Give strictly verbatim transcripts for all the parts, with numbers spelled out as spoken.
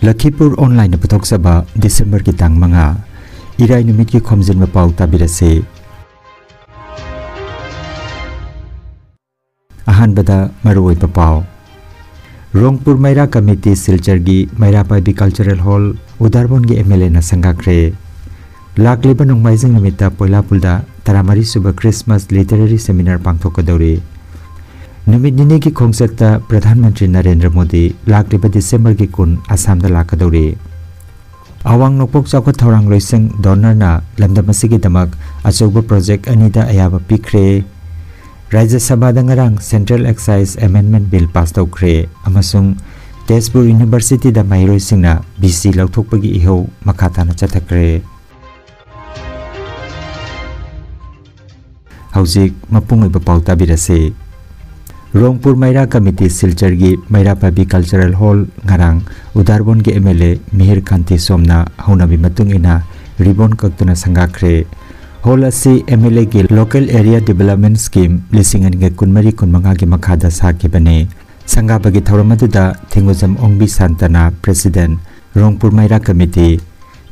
ꯂꯈꯤꯄꯨꯔ ꯑꯣꯟꯂꯥꯏꯟꯅ ꯄꯨꯊꯣꯛꯆꯕ ꯗꯤꯁꯦꯝꯕꯔꯒꯤ ꯇꯥꯡ ꯃꯉꯥ, ꯏꯔꯥꯏ ꯅꯨꯃꯤꯠꯀꯤ ꯈꯣꯝꯖꯤꯟꯕ ꯄꯥꯎ ꯇꯥꯕꯤꯔꯁꯤ꯫ ꯑꯍꯥꯟꯕꯗ ꯃꯔꯨꯑꯣꯏꯕ ꯄꯥꯎ꯫ ꯔꯣꯡꯄꯨꯔ ꯃꯩꯔꯥ ꯀꯃꯤꯇꯤ ꯁꯤꯜꯆꯔꯒꯤ ꯃꯩꯔꯥ ꯄꯥꯏꯕꯤ ꯀꯜꯆꯔꯦꯜ ꯍꯣꯜ ꯎꯗꯥꯔꯕꯣꯟꯒꯤ ꯑꯦꯝ ꯑꯦꯜ ꯑꯦꯅ ꯁꯪꯒꯥꯈ꯭ꯔꯦ꯫ ꯂꯥꯛꯂꯤꯕ ꯅꯣꯡꯃꯥꯏꯖꯤꯡ ꯅꯨꯃꯤꯠꯇ ꯄꯣꯏꯂꯥꯄꯨꯜꯗ ꯇꯔꯥꯃꯔꯤ ꯁꯨꯕ ꯈ꯭ꯔꯤꯁꯃꯥꯁ ꯂꯤꯇꯔꯦꯔꯤ ꯁꯦꯃꯤꯅꯥꯔ ꯄꯥꯡꯊꯣꯛꯀꯗꯧꯔꯤ꯫ ꯅꯨꯃꯤꯠ ꯅꯤꯅꯤꯒꯤ ꯈꯣꯡꯆꯠꯇ ꯄ꯭ꯔꯙꯥꯟ ꯃꯟꯇ꯭ꯔꯤ ꯅꯔꯦꯟꯗ꯭ꯔ ꯃꯣꯗꯤ ꯂꯥꯛꯂꯤꯕ ꯗꯤꯁꯦꯝꯕꯔꯒꯤ ꯀꯨꯟ ꯑꯁꯥꯝꯗ ꯂꯥꯛꯀꯗꯧꯔꯤ꯫ ꯑꯋꯥꯡ ꯅꯣꯡꯄꯣꯛ ꯆꯥꯎꯈꯠ ꯊꯧꯔꯥꯡ ꯂꯣꯏꯁꯪ ꯗꯣꯅꯔꯅ ꯂꯝꯗꯝ ꯑꯁꯤꯒꯤꯗꯃꯛ ꯑꯆꯧꯕ ꯄ꯭ꯔꯣꯖꯦꯛ ꯑꯅꯤꯗ ꯑꯌꯥꯕ ꯄꯤꯈ꯭ꯔꯦ꯫ ꯔꯥꯖ꯭ꯌ ꯁꯚꯥꯗ ꯉꯔꯥꯡ central exercise amendment bill pass ꯇꯧꯈ꯭ꯔꯦ ꯑꯃꯁꯨꯡ ꯇꯦꯖꯄꯨꯔ ꯌꯨꯅꯤꯚꯔꯁꯤꯇꯤꯗ ꯃꯍꯩꯔꯣꯏꯁꯤꯡꯅ ꯚꯤ ꯁꯤ ꯂꯧꯊꯣꯛꯄꯒꯤ ꯏꯍꯧ ꯃꯈꯥ ꯇꯥꯅ ꯆꯠꯊꯈ꯭ꯔꯦ꯫ ꯍꯧꯖꯤꯛ ꯃꯄꯨꯡ ꯑꯣꯏꯕ ꯄꯥꯎ ꯇꯥꯕꯤꯔꯁꯤ꯫ ꯔꯣꯡꯄꯨꯔ ꯃꯩꯔꯥ ꯀꯃꯤꯇꯤ ꯁꯤꯜꯆꯔꯒꯤ ꯃꯩꯔꯥ ꯄꯥꯏꯕꯤ ꯀꯜꯆꯔꯦꯜ ꯍꯣꯜ ꯉꯔꯥꯡ ꯎꯗꯥꯔꯕꯣꯟꯒꯤ ꯑꯦꯝ ꯑꯦꯜ ꯑꯦ ꯃꯤꯍꯤꯔ ꯀꯥꯟꯇꯤ ꯁꯣꯝꯅ ꯍꯧꯅꯕꯤ ꯃꯇꯨꯡ ꯏꯟꯅ ꯔꯤꯕꯣꯟ ꯀꯛꯇꯨꯅ ꯁꯪꯒꯥꯈ꯭ꯔꯦ꯫ ꯍꯣꯜ ꯑꯁꯤ ꯑꯦꯝ ꯑꯦꯜ ꯑꯦꯒꯤ ꯂꯣꯀꯦꯜ ꯑꯦꯔꯤꯌꯥ ꯗꯤꯕꯦꯂꯞꯃꯦꯟꯠ ꯁ꯭ꯀꯤꯝ ꯂꯤꯁꯤꯡ ꯑꯅꯤꯒ ꯀꯨꯟꯃꯔꯤ ꯀꯨꯟꯃꯉꯥꯒꯤ ꯃꯈꯥꯗ ꯁꯥꯈꯤꯕꯅꯤ꯫ ꯁꯪꯒꯥꯕꯒꯤ ꯊꯧꯔꯝ ꯑꯗꯨꯗ ꯊꯤꯡꯒꯨꯖꯝ ꯑꯣꯡꯕꯤ ꯁꯥꯟꯇꯅꯥ, ꯄ꯭ꯔꯦꯁꯤꯗꯦꯟꯠ, ꯔꯣꯡꯄꯨꯔ ꯃꯩꯔꯥ ꯀꯃꯤꯇꯤ,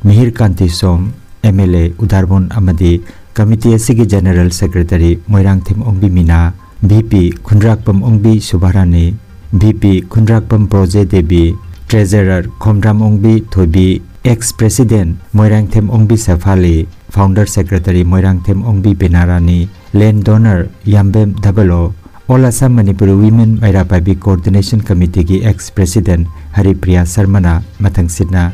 ꯃꯤꯍꯤꯔ ꯀꯥꯟꯇꯤ ꯁꯣꯝ, ꯑꯦꯝ ꯑꯦꯜ ꯑꯦ ꯎꯗꯥꯔꯕꯣꯟ ꯑꯃꯗꯤ ꯀꯃꯤꯇꯤ ꯑꯁꯤꯒꯤ general secretary Moirangthem Ongbi Mina, V P Khundrakpam Ongbi Subharani, V P Khundrakpam Proje Devi, treasurer Khomdram Ongbi Thoibi, ex president Moirangthem Ongbi Sefali, founder secretary Moirangthem Ongbi Benarani, land donor Yambem Dhablo, all Assam Manipuri women Meira Paibi coordination ꯀꯃꯤꯇꯤꯒꯤ ꯑꯦꯛꯁ ꯄ꯭ꯔꯦꯁꯤꯗꯦꯟꯠ ꯍꯔꯤꯄ꯭ꯔꯤꯌꯥ ꯁꯔꯃꯅ ꯃꯊꯪꯁꯤꯠꯅ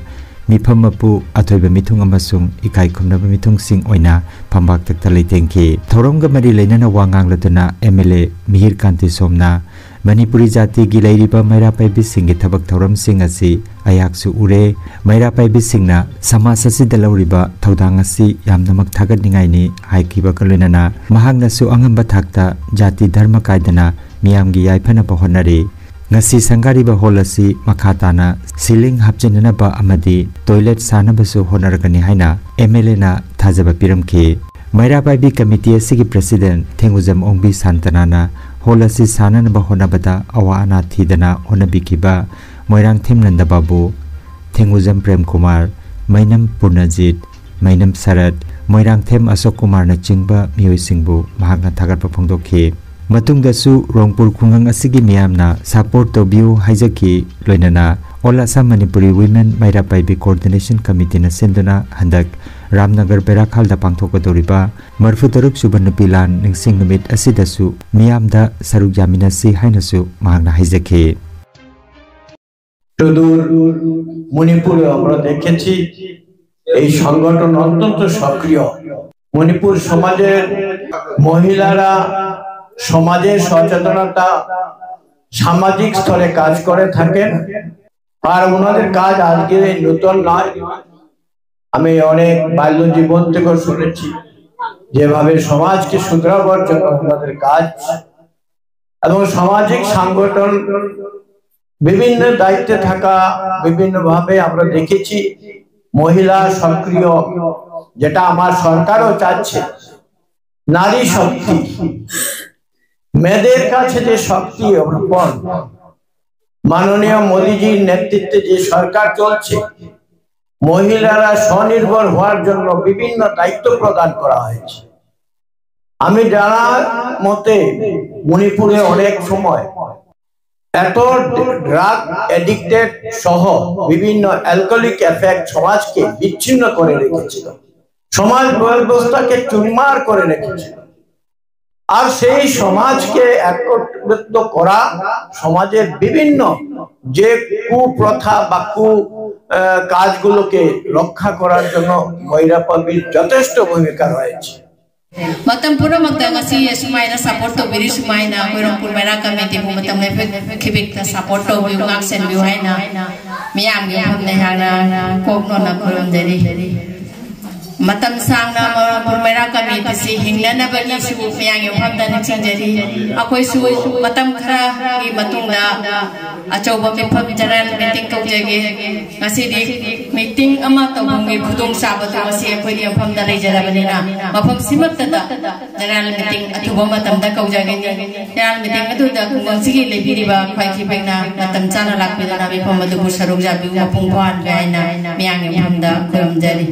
ꯃꯤꯐꯝ ꯃꯄꯨ, ꯑꯊꯣꯏꯕ ꯃꯤꯊꯨꯡ ꯑꯃꯁꯨꯡ ꯏꯀꯥꯏ ꯈꯨꯝꯅꯕ ꯃꯤꯊꯨꯡꯁꯤꯡ ꯑꯣꯏꯅ ꯐꯝꯕꯥꯛ ꯇꯛꯇ ꯂꯩꯇꯦꯡꯈꯤ꯫ ꯊꯧꯔꯝꯒ ꯃꯔꯤ ꯂꯩꯅꯅ ꯋꯥ ꯉꯥꯡꯂꯗꯨꯅ ꯑꯦꯝ ꯑꯦꯜ ꯑꯦ ꯃꯤꯍꯤꯔ ꯀꯥꯟꯇꯤ ꯁꯣꯝꯅ ꯃꯅꯤꯄꯨꯔꯤ ꯖꯥꯇꯤꯒꯤ ꯂꯩꯔꯤꯕ ꯃꯩꯔꯥ ꯄꯥꯏꯕꯤꯁꯤꯡꯒꯤ ꯊꯕꯛ ꯊꯧꯔꯝꯁꯤꯡ ꯑꯁꯤ ꯑꯩꯍꯥꯛꯁꯨ ꯎꯔꯦ꯫ ꯃꯩꯔꯥ ꯄꯥꯏꯕꯤꯁꯤꯡꯅ ꯁꯃꯥꯖ ꯑꯁꯤꯗ ꯂꯧꯔꯤꯕ ꯊꯧꯗꯥꯡ ꯑꯁꯤ ꯌꯥꯝꯅꯃꯛ ꯊꯥꯒꯠꯅꯤꯡꯉꯥꯏꯅꯤ ꯍꯥꯏꯈꯤꯕꯒ ꯂꯣꯏꯅꯅ ꯃꯍꯥꯛꯅꯁꯨ ꯑꯉꯝꯕ ꯊꯥꯛꯇ ꯖꯥꯇꯤ ꯙꯔꯃ ꯀꯥꯏꯗꯅ ꯃꯤꯌꯥꯝꯒꯤ ꯌꯥꯏꯐꯅꯕ ꯍꯣꯠꯅꯔꯤ꯫ ꯉꯁꯤ ꯁꯪꯒꯥꯔꯤꯕ ꯍꯣꯜ ꯑꯁꯤ ꯃꯈꯥ ꯇꯥꯅ ꯁꯤꯂꯤꯡ ꯍꯥꯞꯆꯤꯟꯅꯅꯕ ꯑꯃꯗꯤ ꯇꯣꯏꯂꯦꯠ ꯁꯥꯅꯕꯁꯨ ꯍꯣꯠꯅꯔꯒꯅꯤ ꯍꯥꯏꯅ ꯑꯦꯝ ꯑꯦꯜ ꯑꯦꯅ ꯊꯥꯖꯕ ꯄꯤꯔꯝꯈꯤ꯫ ꯃꯩꯔꯥ ꯄꯥꯏꯕꯤ ꯀꯃꯤꯇꯤ ꯑꯁꯤꯒꯤ ꯄ꯭ꯔꯦꯁꯤꯗꯦꯟꯠ ꯊꯦꯡꯒꯨꯖꯝ ꯑꯣꯡꯕꯤ ꯁꯥꯟꯇꯅꯥꯅ ꯍꯣꯜ ꯑꯁꯤ ꯁꯥꯅꯅꯕ ꯍꯣꯠꯅꯕꯗ ꯑꯋꯥ ꯑꯅꯥ ꯊꯤꯗꯅ ꯍꯣꯠꯅꯕꯤꯈꯤꯕ ꯃꯣꯏꯔꯥꯡꯊꯦꯝ ꯅꯟꯗ ꯕꯥꯕꯨ, ꯊꯦꯡꯉꯨꯖꯝ ꯄ꯭ꯔꯦꯝ ꯀꯨꯃꯥꯔ, ꯃꯩꯅꯝ ꯄꯨꯔꯅꯖꯤꯠ, ꯃꯩꯅꯝ ꯁꯔꯠ, ꯃꯣꯏꯔꯥꯡꯊꯦꯝ ꯑꯁꯣꯛ ꯀꯨꯃꯥꯔꯅꯆꯤꯡꯕ ꯃꯤꯑꯣꯏꯁꯤꯡꯕꯨ ꯃꯍꯥꯛꯅ ꯊꯥꯒꯠꯄ ꯐꯣꯡꯗꯣꯛꯈꯤ꯫ ꯃꯇꯨꯡꯗꯁꯨ ꯔꯣꯡꯄꯨꯔ ꯈꯨꯡꯒꯪ ꯑꯁꯤꯒꯤ ꯃꯤꯌꯥꯝꯅ ꯁꯄꯣꯔꯠ ꯇꯧꯕꯤꯌꯨ ꯍꯥꯏꯖꯈꯤ꯫ ꯂꯣꯏꯅꯅ All Assam Manipuri Women ꯃꯩꯔꯥ ꯄꯥꯏꯕꯤ Coordination Committeeꯅ ꯁꯤꯟꯗꯨꯅ ꯍꯟꯗꯛ ꯔꯥꯝꯅꯒꯔ ꯕꯦꯔꯥꯈꯥꯜꯗ ꯄꯥꯡꯊꯣꯛꯀꯗꯧꯔꯤꯕ ꯃꯔꯤꯐꯨꯇꯔꯨꯛ ꯁꯨꯕ ꯅꯨꯄꯤ ꯂꯥꯟ ꯅꯤꯡꯁꯤꯡ ꯅꯨꯃꯤꯠ ꯑꯁꯤꯗꯁꯨ ꯃꯤꯌꯥꯝꯗ ꯁꯔꯨꯛ ꯌꯥꯃꯤꯟꯅꯁꯤ ꯍꯥꯏꯅꯁꯨ ꯃꯍꯥꯛꯅ ꯍꯥꯏꯖꯈꯤ꯫ সুদূর মণিপুরে আমরা দেখেছি এই সংগঠন অত্যন্ত সক্রিয়। মণিপুর সমাজের মহিলারা সমাজে সচেতনতা, সামাজিক স্তরে কাজ করে থাকেন। আর ওনাদের কাজ আজকে নতুন নয়। আমি অনেক বাল্য জীবন থেকে শুনেছি যেভাবে সমাজকে শুধরাবার জন্য ওনাদের কাজ এবং সামাজিক সংগঠন বিভিন্ন দায়িত্বে থাকা, বিভিন্নভাবে আমরা দেখেছি মহিলা সক্রিয়, যেটা আমার সরকারও চাচ্ছে। নারী শক্তি, মেয়েদের কাছে যে শক্তি অর্পণ, মাননীয় মোদীজির নেতৃত্বে যে সরকার চলছে, মহিলারা স্বনির্ভর হওয়ার জন্য বিভিন্ন দায়িত্ব প্রদান করা হয়েছে। আমি জানার মতে মণিপুরে অনেক সময় এত ড্রাগ অ্যাডিক্টেড সহ বিভিন্ন অ্যালকোহলিক এফেক্ট সমাজকে বিচ্ছিন্ন করে রেখেছিল, সমাজ ব্যবস্থাকে চুরমার করে রেখেছিল। আর সেই সমাজকে একত্রিত করা, সমাজের বিভিন্ন যে কুপ্রথা বা কু আহ, কাজগুলোকে রক্ষা করার জন্য ময়রা পাবির যথেষ্ট ভূমিকা রয়েছে। ꯃꯇꯝ ꯄꯨꯝꯅꯃꯛꯇ ꯉꯁꯤ ꯑꯁꯨꯃꯥꯏꯅ ꯁꯄꯣꯔꯠ ꯇꯧꯕꯤꯔꯤ, ꯁꯨꯃꯥꯏꯅ ꯑꯩꯈꯣꯏ ꯔꯣꯡꯄꯨꯔ ꯃꯩꯔꯥ ꯀꯃꯤꯇꯤꯕꯨ ꯃꯇꯝ ꯂꯦꯞꯈꯤꯕꯤꯗ ꯁꯄꯣꯔꯠ ꯇꯧꯕꯤꯌꯨ, ꯉꯥꯛꯁꯦꯟꯕꯤꯌꯨ ꯍꯥꯏꯅ ꯃꯤꯌꯥꯝꯒꯤ ꯃꯐꯝꯗ ꯑꯩꯍꯥꯛꯅ ꯀꯣꯛ ꯅꯣꯟꯅ ꯈꯨꯔꯨꯝꯖꯔꯤ꯫ ꯃꯇꯝ ꯁꯥꯡꯅ ꯔꯣꯡꯄꯨꯔ ꯃꯩꯔꯥ ꯀꯃꯤꯇꯤꯁꯤ ꯍꯤꯡꯅꯅꯕꯒꯤꯁꯨ ꯃꯤꯌꯥꯝꯒꯤ ꯃꯐꯝꯗ ꯅꯤꯡꯁꯤꯡꯖꯔꯤ꯫ ꯑꯩꯈꯣꯏꯁꯨ ꯃꯇꯝ ꯈꯔꯒꯤ ꯃꯇꯨꯡꯗ ꯑꯆꯧꯕ ꯃꯤꯐꯝ ꯖꯦꯅꯔꯦꯜ ꯃꯤꯇꯤꯡ ꯀꯧꯖꯒꯦ꯫ ꯉꯁꯤꯗꯤ ꯃꯤꯇꯤꯡ ꯑꯃ ꯇꯧꯐꯝꯒꯤ ꯈꯨꯗꯣꯡꯆꯥꯕꯗꯨ ꯉꯁꯤ ꯑꯩꯈꯣꯏꯗꯤ ꯃꯐꯝꯗ ꯂꯩꯖꯔꯕꯅꯤꯅ, ꯃꯐꯝ ꯁꯤꯃꯛꯇꯗ ꯖꯦꯅꯔꯦꯜ ꯃꯤꯇꯤꯡ ꯑꯊꯨꯕ ꯃꯇꯝꯗ ꯀꯧꯖꯒꯅꯤ꯫ ꯖꯦꯅꯔꯦꯜ ꯃꯤꯇꯤꯡ ꯑꯗꯨꯗ ꯈꯨꯡꯒꯪꯁꯤꯒꯤ ꯂꯩꯕꯤꯔꯤꯕ ꯈ꯭ꯋꯥꯏꯈꯤꯕꯩꯅ ꯃꯇꯝ ꯆꯥꯅ ꯂꯥꯛꯄꯤꯗꯨꯅ ꯃꯤꯐꯝ ꯑꯗꯨꯕꯨ ꯁꯔꯨꯛ ꯌꯥꯕꯤꯌꯨ, ꯃꯄꯨꯡ ꯐꯥꯍꯟꯕꯤꯌꯨ ꯍꯥꯏꯅ ꯃꯤꯌꯥꯝꯒꯤ ꯃꯐꯝꯗ ꯈꯨꯔꯨꯝꯖꯔꯤ꯫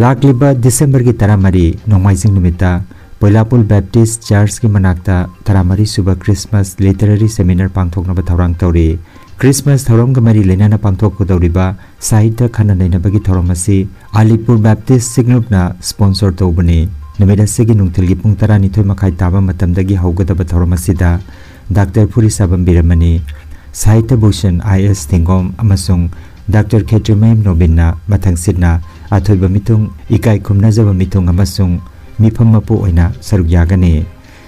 ꯂꯥꯛꯂꯤꯕ ꯗꯤꯁꯦꯝꯕꯔꯒꯤ ꯇꯔꯥꯃꯔꯤ, ꯅꯣꯡꯃꯥꯏꯖꯤꯡ ꯅꯨꯃꯤꯠꯇ ꯄꯣꯏꯂꯥꯄꯨꯜ ꯕꯦꯞꯇꯤꯁ ꯆꯔꯆꯀꯤ ꯃꯅꯥꯛꯇ ꯇꯔꯥꯃꯔꯤ ꯁꯨꯕ ꯈ꯭ꯔꯤꯁꯃꯥꯁ ꯂꯤꯇꯔꯦꯔꯤ ꯁꯦꯃꯤꯅꯥꯔ ꯄꯥꯡꯊꯣꯛꯅꯕ ꯊꯧꯔꯥꯡ ꯇꯧꯔꯤ꯫ ꯈ꯭ꯔꯤꯁꯃꯥꯁ ꯊꯧꯔꯝꯒ ꯃꯔꯤ ꯂꯩꯅꯅ ꯄꯥꯡꯊꯣꯛꯀꯗꯧꯔꯤꯕ ꯁꯥꯍꯤꯇ꯭ꯌ ꯈꯟꯅ ꯅꯩꯅꯕꯒꯤ ꯊꯧꯔꯝ ꯑꯁꯤ ꯑꯂꯤꯄꯨꯔ ꯕꯦꯞꯇꯤꯁ ꯁꯤꯡꯂꯨꯞꯅ ꯁ꯭ꯄꯣꯟꯁꯔ ꯇꯧꯕꯅꯤ꯫ ꯅꯨꯃꯤꯠ ꯑꯁꯤꯒꯤ ꯅꯨꯡꯊꯤꯜꯒꯤ ꯄꯨꯡ ꯇꯔꯥꯅꯤꯊꯣꯏ ꯃꯈꯥꯏ ꯇꯥꯕ ꯃꯇꯝꯗꯒꯤ ꯍꯧꯒꯗꯕ ꯊꯧꯔꯝ ꯑꯁꯤꯗ ꯗꯥꯛꯇꯔ ꯐꯨꯔꯤꯁꯥꯕꯝ ꯕꯤꯔꯃꯅꯤ, ꯁꯥꯍꯤꯇ꯭ꯌ ꯚꯨꯁꯟ ꯑꯥꯏ ꯑꯦꯁ ꯊꯦꯡꯒꯣꯝ ꯑꯃꯁꯨꯡ ꯗꯥꯛꯇꯔ ꯈꯦꯇ꯭ꯔꯤꯃꯌꯨꯝ ꯅꯣꯕꯤꯟꯅ ꯃꯊꯪꯁꯤꯠꯅ ꯑꯊꯣꯏꯕ ꯃꯤꯊꯨꯡ, ꯏꯀꯥꯏ ꯈꯨꯝꯅꯖꯕ ꯃꯤꯊꯨꯡ ꯑꯃꯁꯨꯡ ꯃꯤꯐꯝ ꯃꯄꯨ ꯑꯣꯏꯅ ꯁꯔꯨꯛ ꯌꯥꯒꯅꯤ꯫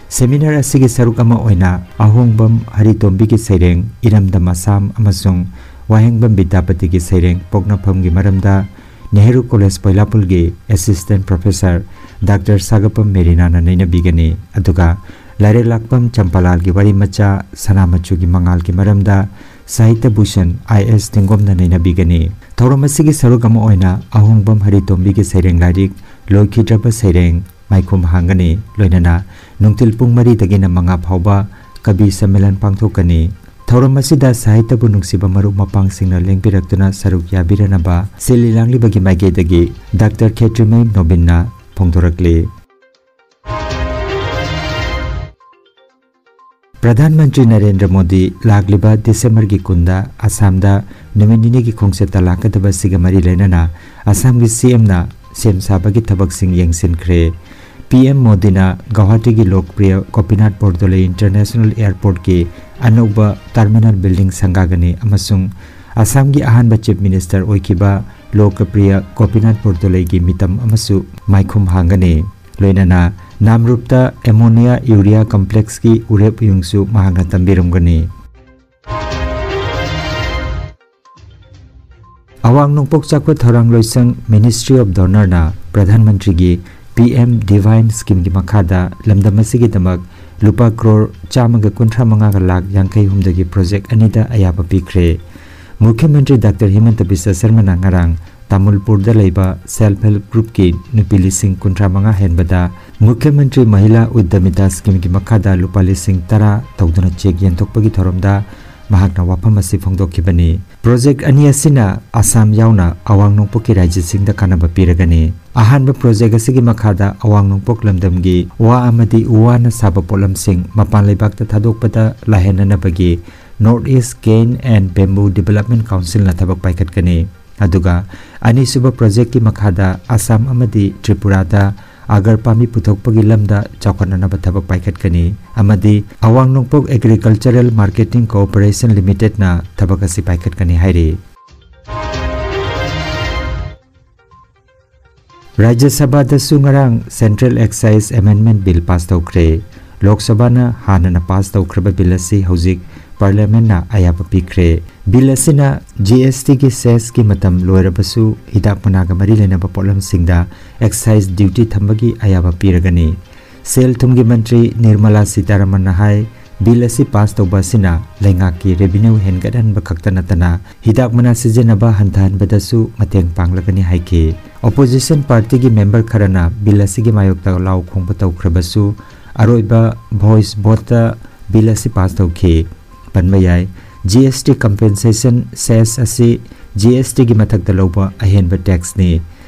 ꯁꯦꯃꯤꯅꯥꯔ ꯑꯁꯤꯒꯤ ꯁꯔꯨꯛ ꯑꯃ ꯑꯣꯏꯅ ꯑꯍꯣꯡꯕꯝ ꯍꯔꯤꯇꯣꯝꯕꯤꯒꯤ ꯁꯩꯔꯦꯡ ꯏꯔꯝꯗꯝ ꯑꯁꯥꯝ ꯑꯃꯁꯨꯡ ꯋꯥꯍꯦꯡꯕꯝ ꯕꯤꯗ꯭ꯌꯥꯄꯇꯤꯒꯤ ꯁꯩꯔꯦꯡ ꯄꯣꯛꯅꯐꯝꯒꯤ ꯃꯔꯝꯗ ꯅꯦꯍꯔꯨ ꯀꯣꯂꯦꯖ ꯄꯣꯏꯂꯥꯄꯨꯜꯒꯤ ꯑꯦꯁꯤꯁꯇꯦꯟꯠ ꯄ꯭ꯔꯣꯐꯦꯁꯔ ꯗꯥꯛꯇꯔ ꯁꯥꯒꯄꯝ ꯃꯦꯔꯤꯅꯥꯅ ꯅꯩꯅꯕꯤꯒꯅꯤ꯫ ꯑꯗꯨꯒ ꯂꯥꯏꯔꯦꯛ ꯂꯥꯛꯄꯝ ꯆꯝꯄꯥꯂꯥꯜꯒꯤ ꯋꯥꯔꯤ ꯃꯆꯥ ꯁꯅꯥ ꯃꯆꯨꯒꯤ ꯃꯉꯥꯜꯒꯤ ꯃꯔꯝꯗ ꯁꯥꯍꯤꯇ꯭ꯌ ꯚꯨꯁꯟ ꯑꯥꯏ ꯑꯦꯁ ꯊꯦꯡꯒꯣꯝꯅ ꯅꯩꯅꯕꯤꯒꯅꯤ꯫ ꯊꯧꯔꯝ ꯑꯁꯤꯒꯤ ꯁꯔꯨꯛ ꯑꯃ ꯑꯣꯏꯅ ꯑꯍꯣꯡꯕꯝ ꯍꯔꯤꯇꯣꯝꯕꯤꯒꯤ ꯁꯩꯔꯦꯡ ꯂꯥꯏꯔꯤꯛ ꯂꯣꯏꯈꯤꯗ꯭ꯔꯕ ꯁꯩꯔꯦꯡ ꯃꯥꯏꯈꯨꯝ ꯍꯥꯡꯒꯅꯤ꯫ ꯂꯣꯏꯅꯅ ꯅꯨꯡꯊꯤꯜ ꯄꯨꯡ ꯃꯔꯤꯗꯒꯤꯅ ꯃꯉꯥ ꯐꯥꯎꯕ ꯀꯕꯤ ꯁꯝꯃꯦꯂꯟ ꯄꯥꯡꯊꯣꯛꯀꯅꯤ꯫ ꯊꯧꯔꯝ ꯑꯁꯤꯗ ꯁꯥꯍꯤꯇ꯭ꯌꯕꯨ ꯅꯨꯡꯁꯤꯕ ꯃꯔꯨꯞ ꯃꯄꯥꯡꯁꯤꯡꯅ ꯂꯦꯡꯕꯤꯔꯛꯇꯨꯅ ꯁꯔꯨꯛ ꯌꯥꯕꯤꯔꯅꯕ ꯁꯤꯜꯂꯤ ꯂꯥꯡꯂꯤꯕꯒꯤ ꯃꯥꯏꯀꯩꯗꯒꯤ ꯗꯥꯛꯇꯔ ꯈꯦꯇ꯭ꯔꯤꯃꯌꯨꯝ ꯅꯣꯕꯤꯟꯅ ꯐꯣꯡꯗꯣꯔꯛꯂꯤ꯫ ꯄ꯭ꯔꯙꯥꯟ ꯃꯟꯇ꯭ꯔꯤ ꯅꯔꯦꯟꯗ꯭ꯔ ꯃꯣꯗꯤ ꯂꯥꯛꯂꯤꯕ ꯗꯤꯁꯦꯝꯕꯔꯒꯤ ꯀꯨꯟꯗ ꯑꯁꯥꯝꯗ ꯅꯨꯃꯤꯠ ꯅꯤꯅꯤꯒꯤ ꯈꯣꯡꯆꯠꯇ ꯂꯥꯛꯀꯗꯕ ꯑꯁꯤꯒ ꯃꯔꯤ ꯂꯩꯅꯅ ꯑꯁꯥꯝꯒꯤ ꯁꯤ ꯑꯦꯝꯅ ꯁꯦꯝ ꯁꯥꯕꯒꯤ ꯊꯕꯛꯁꯤꯡ ꯌꯦꯡꯁꯤꯟꯈ꯭ꯔꯦ꯫ ꯄꯤ ꯑꯦꯝ ꯃꯣꯗꯤꯅ ꯒꯧꯍꯥꯇꯤꯒꯤ ꯂꯣꯛꯄ꯭ꯔꯤꯌ ꯒꯣꯄꯤꯅꯥꯊ ꯕꯣꯔꯗꯣꯂꯦ ꯏꯟꯇꯔꯅꯦꯁꯅꯦꯜ ꯑꯦꯌꯔꯄꯣꯔꯠꯀꯤ ꯑꯅꯧꯕ ꯇꯔꯃꯤꯅꯦꯜ ꯕꯤꯜꯗꯤꯡ ꯁꯪꯒꯥꯒꯅꯤ ꯑꯃꯁꯨꯡ ꯑꯁꯥꯝꯒꯤ ꯑꯍꯥꯟꯕ ꯆꯤꯐ ꯃꯤꯅꯤꯁꯇꯔ ꯑꯣꯏꯈꯤꯕ ꯂꯣꯀꯄ꯭ꯔꯤꯌ ꯒꯣꯄꯤꯅꯥꯊ ꯕꯣꯔꯗꯣꯂꯦꯒꯤ ꯃꯤꯇꯝ ꯑꯃꯁꯨ ꯃꯥꯏꯈꯨꯝ ꯍꯥꯡꯒꯅꯤ꯫ ꯂꯣꯏꯅꯅ ꯅꯥꯝꯔꯨꯞꯇ ꯑꯦꯃꯣꯅꯤꯌꯥ ꯌꯨꯔꯤꯌꯥ ꯀꯝꯄ꯭ꯂꯦꯛꯁꯀꯤ ꯎꯔꯦꯞ ꯎꯌꯨꯡꯁꯨ ꯃꯍꯥꯛꯅ ꯇꯝꯕꯤꯔꯝꯒꯅꯤ꯫ ꯑꯋꯥꯡ ꯅꯣꯡꯄꯣꯛ ꯆꯥꯎꯈꯠ ꯊꯧꯔꯥꯡ ꯂꯣꯏꯁꯪ, Ministry of DoNERꯅ ꯄ꯭ꯔꯙꯥꯟ ꯃꯟꯇ꯭ꯔꯤꯒꯤ ꯄꯤ ꯑꯦꯝ ꯗꯤꯚꯥꯏꯟ ꯁ꯭ꯀꯤꯝꯒꯤ ꯃꯈꯥꯗ ꯂꯝꯗꯝ ꯑꯁꯤꯒꯤꯗꯃꯛ ꯂꯨꯄꯥ ꯀ꯭ꯔꯣꯔ ꯆꯥꯝꯃꯒ ꯀꯨꯟꯊ꯭ꯔꯥ ꯃꯉꯥꯒ ꯂꯥꯈ ꯌꯥꯡꯈꯩ ꯍꯨꯝꯗꯒꯤ ꯄ꯭ꯔꯣꯖꯦꯛ ꯑꯅꯤꯗ ꯑꯌꯥꯕ ꯄꯤꯈ꯭ꯔꯦ꯫ ꯃꯨꯈ꯭ꯌ ꯃꯟꯇ꯭ꯔꯤ ꯗꯥꯛꯇꯔ ꯍꯤꯃꯟꯇ ꯕꯤꯁ꯭ꯋ ꯁꯔꯃꯅ ꯉꯔꯥꯡ ꯇꯥꯃꯨꯜꯄꯨꯔꯗ ꯂꯩꯕ ꯁꯦꯜꯐ ꯍꯦꯜꯞ ꯒ꯭ꯔꯨꯞꯀꯤ ꯅꯨꯄꯤ ꯂꯤꯁꯤꯡ ꯀꯨꯟꯊ꯭ꯔꯥ ꯃꯉꯥ ꯍꯦꯟꯕꯗ ꯃꯨꯈ꯭ꯌ ꯃꯟꯇ꯭ꯔꯤ ꯃꯍꯤꯂꯥ ꯎꯗ꯭ꯌꯃꯤꯇꯥ ꯁ꯭ꯀꯤꯝꯒꯤ ꯃꯈꯥꯗ ꯂꯨꯄꯥ ꯂꯤꯁꯤꯡ ꯇꯔꯥ ꯇꯧꯗꯨꯅ ꯆꯦꯛ ꯌꯦꯟꯊꯣꯛꯄꯒꯤ ꯊꯧꯔꯝꯗ ꯃꯍꯥꯛꯅ ꯋꯥꯐꯝ ꯑꯁꯤ ꯐꯣꯡꯗꯣꯛꯈꯤꯕꯅꯤ꯫ ꯄ꯭ꯔꯣꯖꯦꯛ ꯑꯅꯤ ꯑꯁꯤꯅ ꯑꯁꯥꯝ ꯌꯥꯎꯅ ꯑꯋꯥꯡ ꯅꯣꯡꯄꯣꯛꯀꯤ ꯔꯥꯖ꯭ꯌꯁꯤꯡꯗ ꯀꯥꯟꯅꯕ ꯄꯤꯔꯒꯅꯤ꯫ ꯑꯍꯥꯟꯕ ꯄ꯭ꯔꯣꯖꯦꯛ ꯑꯁꯤꯒꯤ ꯃꯈꯥꯗ ꯑꯋꯥꯡ ꯅꯣꯡꯄꯣꯛ ꯂꯝꯗꯝꯒꯤ ꯋꯥ ꯑꯃꯗꯤ ꯎ ꯋꯥꯅ ꯁꯥꯕ ꯄꯣꯠꯂꯝꯁꯤꯡ ꯃꯄꯥꯟ ꯂꯩꯕꯥꯛꯇ ꯊꯥꯗꯣꯛꯄꯗ ꯂꯥꯏꯍꯟꯅꯅꯕꯒꯤ North East Cane and Bamboo Development Councilꯅ ꯊꯕꯛ ꯄꯥꯏꯈꯠꯀꯅꯤ꯫ ꯑꯗꯨꯒ ꯑꯅꯤꯁꯨꯕ ꯄ꯭ꯔꯣꯖꯦꯛꯀꯤ ꯃꯈꯥꯗ ꯑꯁꯥꯝ ꯑꯃꯗꯤ ꯇ꯭ꯔꯤꯄꯨꯔꯥꯗ ꯑꯒꯔ ꯄꯥꯝꯕꯤ ꯄꯨꯊꯣꯛꯄꯒꯤ ꯂꯝꯗ ꯆꯥꯎꯈꯠꯅꯅꯕ ꯊꯕꯛ ꯄꯥꯏꯈꯠꯀꯅꯤ ꯑꯃꯗꯤ ꯑꯋꯥꯡ ꯅꯣꯡꯄꯣꯛ Agricultural Marketing Corporation Limitedꯅ ꯊꯕꯛ ꯑꯁꯤ ꯄꯥꯏꯈꯠꯀꯅꯤ ꯍꯥꯏꯔꯤ꯫ ꯔꯥꯖ꯭ꯌ ꯁꯚꯥꯗꯁꯨ ꯉꯔꯥꯡ Central Excise Amendment Bill pass ꯇꯧꯈ꯭ꯔꯦ꯫ ꯂꯣꯛ ꯁꯚꯥꯅ ꯍꯥꯟꯅꯅ pass ꯇꯧꯈ꯭ꯔꯕ ꯕꯤꯜ ꯑꯁꯤ ꯍꯧꯖꯤꯛ ꯄꯥꯔꯂꯤꯌꯥꯃꯦꯟꯠꯅ ꯑꯌꯥꯕ ꯄꯤꯈ꯭ꯔꯦ꯫ ꯕꯤꯜ ꯑꯁꯤꯅ ꯖꯤ ꯑꯦꯁ ꯇꯤꯒꯤ cessꯀꯤ ꯃꯇꯝ ꯂꯣꯏꯔꯕꯁꯨ ꯍꯤꯗꯥꯛ ꯃꯅꯥꯒ ꯃꯔꯤ ꯂꯩꯅꯕ ꯄꯣꯠꯂꯝꯁꯤꯡꯗ excise duty ꯊꯝꯕꯒꯤ ꯑꯌꯥꯕ ꯄꯤꯔꯒꯅꯤ꯫ ꯁꯦꯜ ꯊꯨꯝꯒꯤ ꯃꯟꯇ꯭ꯔꯤ ꯅꯤꯔꯃꯂꯥ ꯁꯤꯇꯥꯔꯥꯃꯟꯅ ꯍꯥꯏ, ꯕꯤꯜ ꯑꯁꯤ pass ꯇꯧꯕ ꯑꯁꯤꯅ ꯂꯩꯉꯥꯛꯀꯤ revenue ꯍꯦꯟꯒꯠꯍꯟꯕ ꯈꯛꯇ ꯅꯠꯇꯅ ꯍꯤꯗꯥꯛ ꯃꯅꯥ ꯁꯤꯖꯤꯟꯅꯕ ꯍꯟꯊꯍꯟꯕꯗꯁꯨ ꯃꯇꯦꯡ ꯄꯥꯡꯂꯒꯅꯤ ꯍꯥꯏꯈꯤ꯫ Opposition partyꯒꯤ member ꯈꯔꯅ ꯕꯤꯜ ꯑꯁꯤꯒꯤ ꯃꯥꯌꯣꯛꯇ ꯂꯥꯎ ꯈꯣꯡꯕ ꯇꯧꯈ꯭ꯔꯕꯁꯨ, ꯑꯔꯣꯏꯕ voice voteꯇ ꯕꯤꯜ ꯑꯁꯤ pass ꯇꯧꯈꯤ꯫ ꯄꯟꯕ ꯌꯥꯏ, ꯖꯤ ꯑꯦꯁ ꯇꯤ compensation cess ꯑꯁꯤ ꯖꯤ ꯑꯦꯁ ꯇꯤꯒꯤ ꯃꯊꯛꯇ ꯂꯧꯕ ꯑꯍꯦꯟꯕ taxꯅꯤ꯫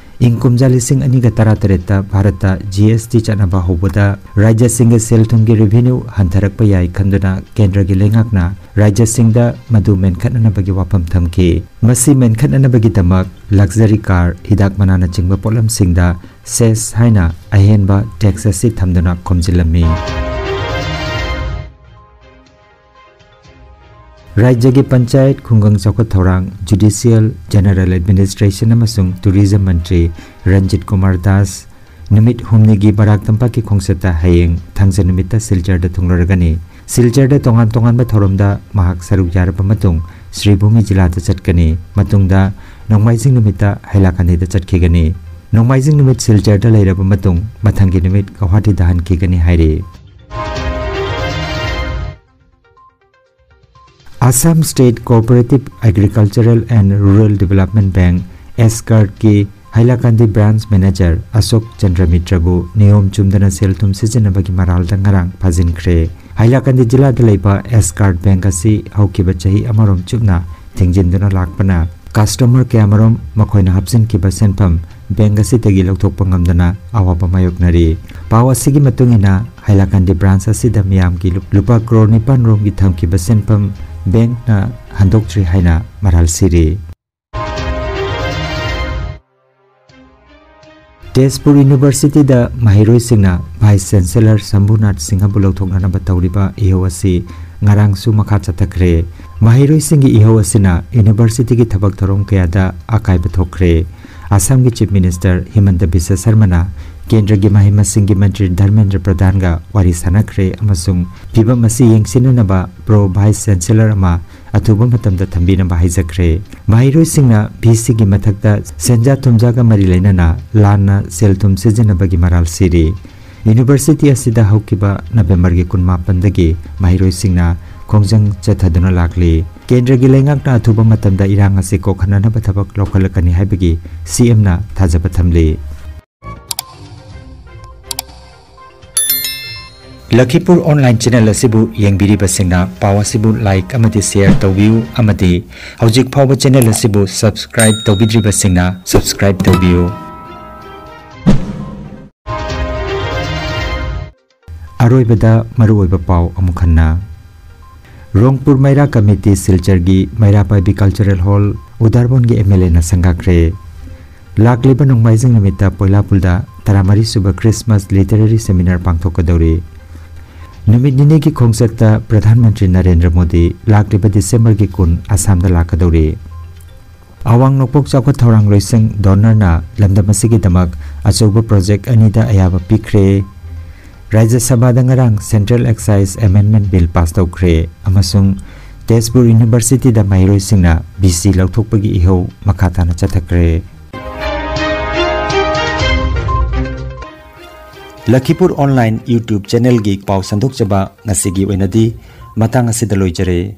ꯏꯪ ꯀꯨꯝꯖꯥ ꯂꯤꯁꯤꯡ ꯑꯅꯤꯒ ꯇꯔꯥꯇꯔꯦꯠꯇ ꯚꯥꯔꯠꯇ ꯖꯤ ꯑꯦꯁ ꯇꯤ ꯆꯠꯅꯕ ꯍꯧꯕꯗ ꯔꯥꯖ꯭ꯌꯁꯤꯡꯒꯤ ꯁꯦꯜ ꯊꯨꯝꯒꯤ revenue ꯍꯟꯊꯔꯛꯄ ꯌꯥꯏ ꯈꯟꯗꯨꯅ ꯀꯦꯟꯗ꯭ꯔꯒꯤ ꯂꯩꯉꯥꯛꯅ ꯔꯥꯖ꯭ꯌꯁꯤꯡꯗ ꯃꯗꯨ ꯃꯦꯟꯈꯠꯅꯅꯕꯒꯤ ꯋꯥꯐꯝ ꯊꯝꯈꯤ꯫ ꯃꯁꯤ ꯃꯦꯟꯈꯠꯅꯅꯕꯒꯤꯗꯃꯛ luxury car, ꯍꯤꯗꯥꯛ ꯃꯅꯥꯅꯆꯤꯡꯕ ꯄꯣꯠꯂꯝꯁꯤꯡꯗ cess ꯍꯥꯏꯅ ꯑꯍꯦꯟꯕ tax ꯑꯁꯤ ꯊꯝꯗꯨꯅ ꯈꯣꯝꯖꯤꯜꯂꯝꯃꯤ꯫ ꯔꯥꯖ꯭ꯌꯒꯤ ꯄꯟꯆꯥꯌꯠ, ꯈꯨꯡꯒꯪ ꯆꯥꯎꯈꯠ ꯊꯧꯔꯥꯡ, Judicial, General Administration ꯑꯃꯁꯨꯡ Tourism ꯃꯟꯇ꯭ꯔꯤ ꯔꯟꯖꯤꯠ ꯀꯨꯃꯥꯔ ꯗꯥꯁ ꯅꯨꯃꯤꯠ ꯍꯨꯝꯅꯤꯒꯤ ꯕꯔꯥꯛ ꯇꯝꯄꯥꯛꯀꯤ ꯈꯣꯡꯆꯠꯇ ꯍꯌꯦꯡ ꯊꯥꯡꯖ ꯅꯨꯃꯤꯠꯇ ꯁꯤꯜꯆꯔꯗ ꯊꯨꯡꯂꯔꯒꯅꯤ꯫ ꯁꯤꯜꯆꯔꯗ ꯇꯣꯉꯥꯟ ꯇꯣꯉꯥꯟꯕ ꯊꯧꯔꯝꯗ ꯃꯍꯥꯛ ꯁꯔꯨꯛ ꯌꯥꯔꯕ ꯃꯇꯨꯡ ꯁ꯭ꯔꯤꯚꯨꯃꯤ ꯖꯤꯂꯥꯗ ꯆꯠꯀꯅꯤ꯫ ꯃꯇꯨꯡꯗ ꯅꯣꯡꯃꯥꯏꯖꯤꯡ ꯅꯨꯃꯤꯠꯇ ꯍꯩꯂꯥꯀꯟꯗꯤꯗ ꯆꯠꯈꯤꯒꯅꯤ꯫ ꯅꯣꯡꯃꯥꯏꯖꯤꯡ ꯅꯨꯃꯤꯠ ꯁꯤꯜꯆꯔꯗ ꯂꯩꯔꯕ ꯃꯇꯨꯡ ꯃꯊꯪꯒꯤ ꯅꯨꯃꯤꯠ ꯒꯧꯍꯥꯇꯤꯗ ꯍꯟꯈꯤꯒꯅꯤ ꯍꯥꯏꯔꯤ꯫ Assam State Cooperative Agricultural and Rural Development Bank, ASCARD ꯀꯤ ꯍꯥꯏꯂꯥꯀꯥꯟꯗꯤ branch manager ꯑꯁꯣꯛ ꯆꯟꯗ꯭ꯔ ꯃꯤꯇ꯭ꯔꯕꯨ ꯅꯤꯌꯣꯝ ꯆꯨꯝꯗꯅ ꯁꯦꯜ ꯊꯨꯝ ꯁꯤꯖꯤꯟꯅꯕꯒꯤ ꯃꯔꯥꯜꯗ ꯉꯔꯥꯡ ꯐꯥꯖꯤꯟꯈ꯭ꯔꯦ꯫ ꯍꯥꯏꯂꯥꯀꯥꯟꯗꯤ ꯖꯤꯂꯥꯗ ꯂꯩꯕ ASCARD bank ꯑꯁꯤ ꯍꯧꯈꯤꯕ ꯆꯍꯤ ꯑꯃꯔꯣꯝ ꯆꯨꯞꯅ ꯊꯤꯡꯖꯤꯟꯗꯨꯅ ꯂꯥꯛꯄꯅ customer ꯀꯌꯥꯃꯔꯨꯝ ꯃꯈꯣꯏꯅ ꯍꯥꯞꯆꯤꯟꯈꯤꯕ ꯁꯦꯟꯐꯝ bank ꯑꯁꯤꯗꯒꯤ ꯂꯧꯊꯣꯛꯄ ꯉꯝꯗꯅ ꯑꯋꯥꯕ ꯃꯥꯌꯣꯛꯅꯔꯤ꯫ ꯄꯥꯎ ꯑꯁꯤꯒꯤ ꯃꯇꯨꯡ ꯏꯟꯅ, ꯍꯥꯏꯂꯥꯀꯥꯟꯗꯤ branch ꯑꯁꯤꯗ ꯃꯤꯌꯥꯝꯒꯤ ꯂꯨ-, ꯂꯨꯄꯥ ꯀ꯭ꯔꯣꯔ ꯅꯤꯄꯥꯟ ꯔꯣꯝꯒꯤ ꯊꯝꯈꯤꯕ ꯁꯦꯟꯐꯝ bankꯅ ꯍꯟꯗꯣꯛꯇ꯭ꯔꯤ ꯍꯥꯏꯅ ꯃꯔꯥꯜ ꯁꯤꯔꯤ꯫ ꯇꯦꯖꯄꯨꯔ ꯌꯨꯅꯤꯚꯔꯁꯤꯇꯤꯗ ꯃꯍꯩꯔꯣꯏꯁꯤꯡꯅ Vice Chancellor ꯁꯝꯚꯨꯅꯥꯊ ꯁꯤꯡꯍꯕꯨ ꯂꯧꯊꯣꯛꯅꯅꯕ ꯇꯧꯔꯤꯕ ꯏꯍꯧ ꯑꯁꯤ ꯉꯔꯥꯡꯁꯨ ꯃꯈꯥ ꯆꯠꯊꯈ꯭ꯔꯦ꯫ ꯃꯍꯩꯔꯣꯏꯁꯤꯡꯒꯤ ꯏꯍꯧ ꯑꯁꯤꯅ ꯌꯨꯅꯤꯚꯔꯁꯤꯇꯤꯒꯤ ꯊꯕꯛ ꯊꯧꯔꯝ ꯀꯌꯥꯗ ꯑꯀꯥꯏꯕ ꯊꯣꯛꯈ꯭ꯔꯦ꯫ ꯑꯁꯥꯝꯒꯤ Chief Minister ꯍꯤꯃꯟꯇ ꯕꯤꯁ꯭ꯋ ꯁꯔꯃꯅ ꯀꯦꯟꯗ꯭ꯔꯒꯤ ꯃꯍꯩ ꯃꯁꯤꯡꯒꯤ ꯃꯟꯇ꯭ꯔꯤ ꯙꯔꯃꯦꯟꯗ꯭ꯔ ꯄ꯭ꯔꯙꯥꯟꯒ ꯋꯥꯔꯤ ꯁꯥꯟꯅꯈ꯭ꯔꯦ ꯑꯃꯁꯨꯡ ꯐꯤꯚꯝ ꯑꯁꯤ ꯌꯦꯡꯁꯤꯟꯅꯅꯕ Pro Vice Chancellor ꯑꯃ ꯑꯊꯨꯕ ꯃꯇꯝꯗ ꯊꯝꯕꯤꯅꯕ ꯍꯥꯏꯖꯈ꯭ꯔꯦ꯫ ꯃꯍꯩꯔꯣꯏꯁꯤꯡꯅ VCꯒꯤ ꯃꯊꯛꯇ ꯁꯦꯟꯖꯥ ꯊꯨꯝꯖꯥꯒ ꯃꯔꯤ ꯂꯩꯅꯅ ꯂꯥꯟꯅ ꯁꯦꯜ ꯊꯨꯝ ꯁꯤꯖꯤꯟꯅꯕꯒꯤ ꯃꯔꯥꯜ ꯁꯤꯔꯤ꯫ ꯌꯨꯅꯤꯚꯔꯁꯤꯇꯤ ꯑꯁꯤꯗ ꯍꯧꯈꯤꯕ ꯅꯕꯦꯝꯕꯔꯒꯤ ꯀꯨꯟꯃꯥꯄꯟꯗꯒꯤ ꯃꯍꯩꯔꯣꯏꯁꯤꯡꯅ ꯈꯣꯡꯖꯪ ꯆꯠꯊꯗꯨꯅ ꯂꯥꯛꯂꯤ꯫ ꯀꯦꯟꯗ꯭ꯔꯒꯤ ꯂꯩꯉꯥꯛꯅ ꯑꯊꯨꯕ ꯃꯇꯝꯗ ꯏꯔꯥꯡ ꯑꯁꯤ ꯀꯣꯛꯍꯟꯅꯅꯕ ꯊꯕꯛ ꯂꯧꯈꯠꯂꯛꯀꯅꯤ ꯍꯥꯏꯕꯒꯤ CMꯅ ꯊꯥꯖꯕ ꯊꯝꯂꯤ꯫ ꯂꯈꯤꯄꯨꯔ online channel ꯑꯁꯤꯕꯨ ꯌꯦꯡꯕꯤꯔꯤꯕꯁꯤꯡꯅ ꯄꯥꯎ ꯑꯁꯤꯕꯨ like ꯑꯃꯗꯤ share ꯇꯧꯕꯤꯌꯨ ꯑꯃꯗꯤ ꯍꯧꯖꯤꯛ ꯐꯥꯎꯕ channel ꯑꯁꯤꯕꯨ subscribe ꯇꯧꯕꯤꯗ꯭ꯔꯤꯕꯁꯤꯡꯅ subscribe ꯇꯧꯕꯤꯌꯨ꯫ ꯑꯔꯣꯏꯕꯗ ꯃꯔꯨꯑꯣꯏꯕ ꯄꯥꯎ ꯑꯃꯨꯛ ꯍꯟꯅ꯫ ꯔꯣꯡꯄꯨꯔ ꯃꯩꯔꯥ ꯀꯃꯤꯇꯤ ꯁꯤꯜꯆꯔꯒꯤ ꯃꯩꯔꯥ ꯄꯥꯏꯕꯤ Cultural Hall ꯎꯗꯥꯔꯕꯣꯟꯒꯤ MLAꯅ ꯁꯪꯒꯥꯈ꯭ꯔꯦ꯫ ꯂꯥꯛꯂꯤꯕ ꯅꯣꯡꯃꯥꯏꯖꯤꯡ ꯅꯨꯃꯤꯠꯇ ꯄꯣꯏꯂꯥꯄꯨꯜꯗ ꯇꯔꯥꯃꯔꯤ ꯁꯨꯕ Christmas Literary Seminar ꯄꯥꯡꯊꯣꯛꯀꯗꯧꯔꯤ꯫ ꯅꯨꯃꯤꯠ ꯅꯤꯅꯤꯒꯤ ꯈꯣꯡꯆꯠꯇ ꯄ꯭ꯔꯙꯥꯟ ꯃꯟꯇ꯭ꯔꯤ ꯅꯔꯦꯟꯗ꯭ꯔ ꯃꯣꯗꯤ ꯂꯥꯛꯂꯤꯕ ꯗꯤꯁꯦꯝꯕꯔꯒꯤ ꯀꯨꯟ ꯑꯁꯥꯝꯗ ꯂꯥꯛꯀꯗꯧꯔꯤ꯫ ꯑꯋꯥꯡ ꯅꯣꯡꯄꯣꯛ ꯆꯥꯎꯈꯠ ꯊꯧꯔꯥꯡ ꯂꯣꯏꯁꯪ DoNERꯅ ꯂꯝꯗꯝ ꯑꯁꯤꯒꯤꯗꯃꯛ ꯑꯆꯧꯕ project ꯑꯅꯤꯗ ꯑꯌꯥꯕ ꯄꯤꯈ꯭ꯔꯦ꯫ ꯔꯥꯖ꯭ꯌ ꯁꯚꯥꯗ ꯉꯔꯥꯡ Central Excise Amendment Bill pass ꯇꯧꯈ꯭ꯔꯦ ꯑꯃꯁꯨꯡ ꯇꯦꯖꯄꯨꯔ ꯌꯨꯅꯤꯚꯔꯁꯤꯇꯤꯗ ꯃꯍꯩꯔꯣꯏꯁꯤꯡꯅ VC ꯂꯧꯊꯣꯛꯄꯒꯤ ꯏꯍꯧ ꯃꯈꯥ ꯇꯥꯅ ꯆꯠꯊꯈ꯭ꯔꯦ꯫ ꯂꯈꯤꯄꯨꯔ online YouTube channelꯒꯤ ꯄꯥꯎ ꯁꯟꯗꯣꯛꯆꯕ ꯉꯁꯤꯒꯤ ꯑꯣꯏꯅꯗꯤ ꯃꯇꯥꯡ ꯑꯁꯤꯗ ꯂꯣꯏꯖꯔꯦ꯫